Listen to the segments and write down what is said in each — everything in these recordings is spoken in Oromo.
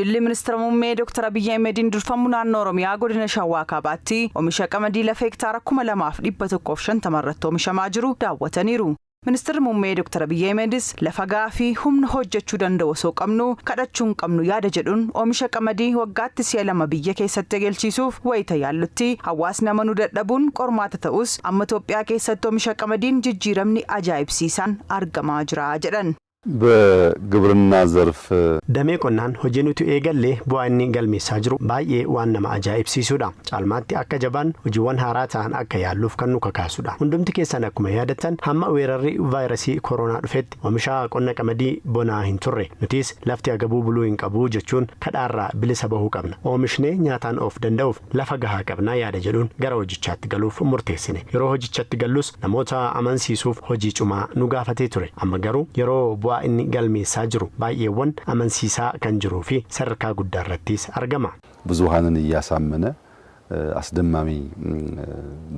Jilli Ministira Muummee Dr. Abiyyi Ahimediin durfamu naannoo Oromiyaa godina Shawaa Kaabaatti oomisha qamadii lafa hektaara 2150 irratti oomishamaa jiru daawwataniiru. Ministirri Muummee Dr. Abiyyi Ahimedis lafa gahaa fi humna hojjechuu danda'u osoo qabnu kadhachuu hin qabnu yaada jedhuun oomisha qamadii waggaatti si'a lama biyya keessatti eegalchiisuuf wayita yaallutti hawaasni amanuu dadhabuun qormaata ta'us, amma Itoophiyaa keessatti oomisha qamadiin jijjiiramni ajaa'ibsiisaan argamaa jira jedhan. በግብርና ዘርፍ Damee qonnaan hojii nuti eegalle bu'aa inni galmeessaa jiru baay'ee waan nama ajaa'ibsiisudha. Caalmaatti akka jabaan hojiiwwan haaraa ta'an akka yaalluuf kan nu kakaasudha. Hundumti keessan akkuma yaadattan, hamma weerarri vaayirasii koronaa dhufetti oomisha qonna qamadii bonaa hin turre. Nutis lafti agabuu buluu hin qabu jechuun kadhaarraa bilisa bahuu qabna. Oomishnee nyaataan of danda'uuf lafa gahaa qabnaa yaada jedhuun gara hojichaatti galuuf murteessine. Yeroo hojichatti gallus namoota amansiisuuf hojii cimaa nu gaafatee ture. Amma garuu yeroo bu'aa inni galmeessaa jiru baay'eewwan amansiisaa kan jiruu fi sadarkaa guddaa irrattis argama. ብዙሃንን እያሳመነ አስደማሚ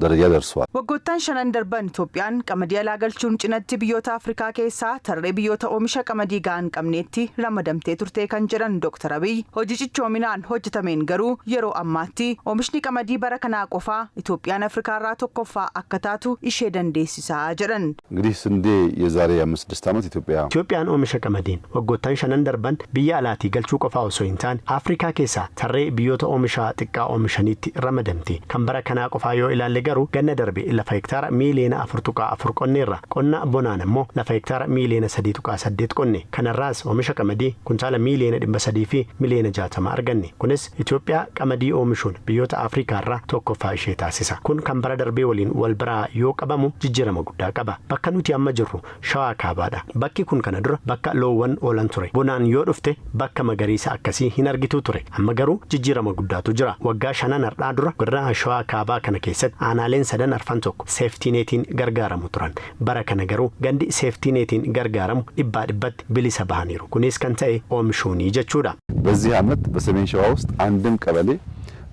ደረጃ ደርሷል። Waggoottan shanan darban Itoophiyaan qamadii alaa galchuun cinatti biyyoota Afrikaa keessaa tarree biyyoota oomisha qamadii gahaa hin qabneetti ramadamtee turte kan jedhan Dr. Abiy, hojii cichoominaan hojjetameen garuu yeroo ammaatti oomishni qamadii bara kanaa qofaa Itoophiyaan Afrikaarraa tokkoffaa akka taatu ishee dandeessisaa jedhan. እንግዲህ ስንዴ የዛሬ 5 6 ዓመት ኢትዮጵያ Itoophiyaan oomisha qamadiin waggoottan shanan darban biyya alaatii galchuu qofaa osoo hin taane Afrikaa keessaa tarree biyyoota oomisha xiqqaa oomishaniitti ramadamti. Kan bara kanaa qofaa yoo ilaalle garuu ganna darbe lafa hektaara miiliyoona 4.4 qonneerra. Qonna bonaan immoo lafa hektaara miiliyoona 3.8 qonne. Kanarraas oomisha qamadii kuntaala miiliyoona 360 arganne. Kunis Itoophiyaa qamadii oomishuun biyyoota Afrikaarraa tokkoffaa ishee taasisa. Kun kan bara darbee waliin wal biraa yoo qabamu jijjiirama guddaa qaba. Bakka nuti amma jirru Shawaa Kaabaadha. Bakki kun kana dura bakka loowwan oolan ture. Bonaan yoo dhufte bakka magariisa akkasii hin argitu ture. Amma garuu jijjiirama guddaatu jira. Waggaa shanan har'aa dura godina Shawaa Kaabaa kana keessatti aanaaleen sadan arfan tokko safety netiin gargaaramu turan. Bara kana garuu gandi safety netiin gargaaramu dhibbaa dhibbatti bilisa bahaniiru. Kunis kan ta'e oomishuunii jechuudha. በዚህ ዓመት በሰሜን ሸዋ ውስጥ አንድም ቀበሌ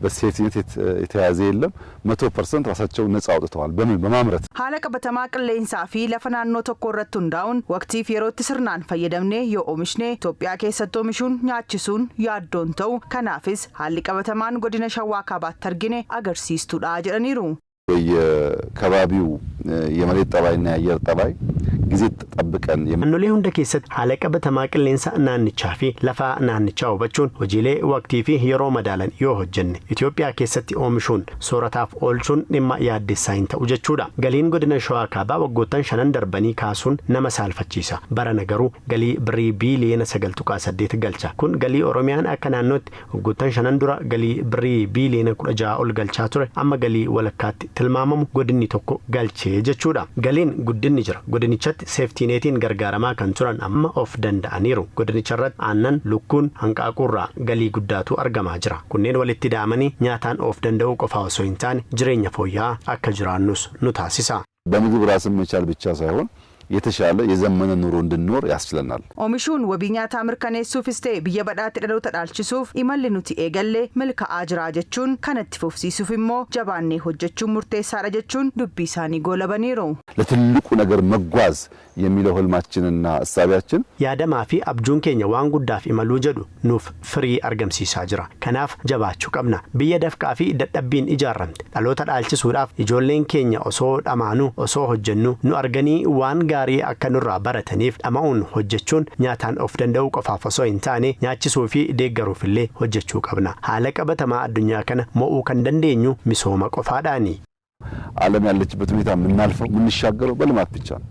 በሴፍቲኔት የተያዘ የለም። 100% ራሳቸውን ነጻ አውጥተዋል። በምን በማምረት። Haala qabatamaa qilleensaa fi lafa naannoo tokko irratti hundaa'uun waqtii fi yerootti sirnaan fayyadamnee yoo oomishne Itoophiyaa keessatti oomishuun nyaachisuun yaaddoon ta'u, kanaafis haalli qabatamaan godina Shawaa Kaabaatti argine agarsiistuudha jedhaniiru. በየከባቢው የመሬት ጠባይና የአየር ጠባይ ጊዜ ጠብቀን Naannolee hunda keessatti haala qabatamaa qilleensa naannichaa fi lafa naannichaa hubachuun hojiilee waqtii fi yeroo madaalan yoo hojjenne Itoophiyaa keessatti oomishuun soorataaf oolchuun dhimma yaaddessaa hin ta'u jechuudha. Galiin godina Shawaa Kaabaa waggoottan shanan darbanii kaasuun nama saalfachiisa. Barana garuu galii birrii biiliyoona 9.8 galcha. Kun galii Oromiyaan akka naannootti waggoottan shanan dura galii birrii biiliyoona 16 ol galchaa ture amma galii walakkaatti tilmaamamu godinni tokko galchee jechuudha. Galiin guddinni jira. Godinichatti safety netiin gargaaramaa kan turan amma of danda'aniiru. Godinicharratti aannan, lukkuun, hanqaaquurraa galii guddaatu argamaa jira. Kunneen walitti daamanii nyaataan of danda'uu qofaa osoo hin taane jireenya fooyya'aa akka jiraannus nu taasisa. በምግብ ራስን መቻል ብቻ ሳይሆን የተሻለ የዘመነ ኑሮ እንድንኖር ያስችለናል። Oomishuun wabii nyaataa mirkaneessuufis ta'e biyya badhaatti dhaloota dhaalchisuuf imalli nuti eegalle milkaa'aa jira jechuun, kanatti fufsiisuuf immoo jabaannee hojjechuun murteessaadha jechuun dubbii isaanii goolabaniiru. ለትልቁ ነገር መጓዝ የሚለው ህልማችንና እሳቤያችን Yaadamaa fi abjuun keenya waan guddaaf imaluu jedhu nuuf firii argamsiisaa jira. Kanaaf jabaachuu qabna. Biyya dafqaa fi dadhabbiin ijaaramte dhaloota dhaalchisuudhaaf ijoolleen keenya osoo dhamaanuu, osoo hojjennu nu arganii waan gaarii akka nurraa barataniif dhama'uun hojjechuun nyaataan of danda'uu qofaaf osoo hin taane nyaachisuu fi deeggaruuf illee hojjechuu qabna. Haala qabatamaa addunyaa kana mo'uu kan dandeenyu misooma qofaadhaani. ዓለም ያለችበት ሁኔታ የምናልፈው የምንሻገረው በልማት ብቻ ነው።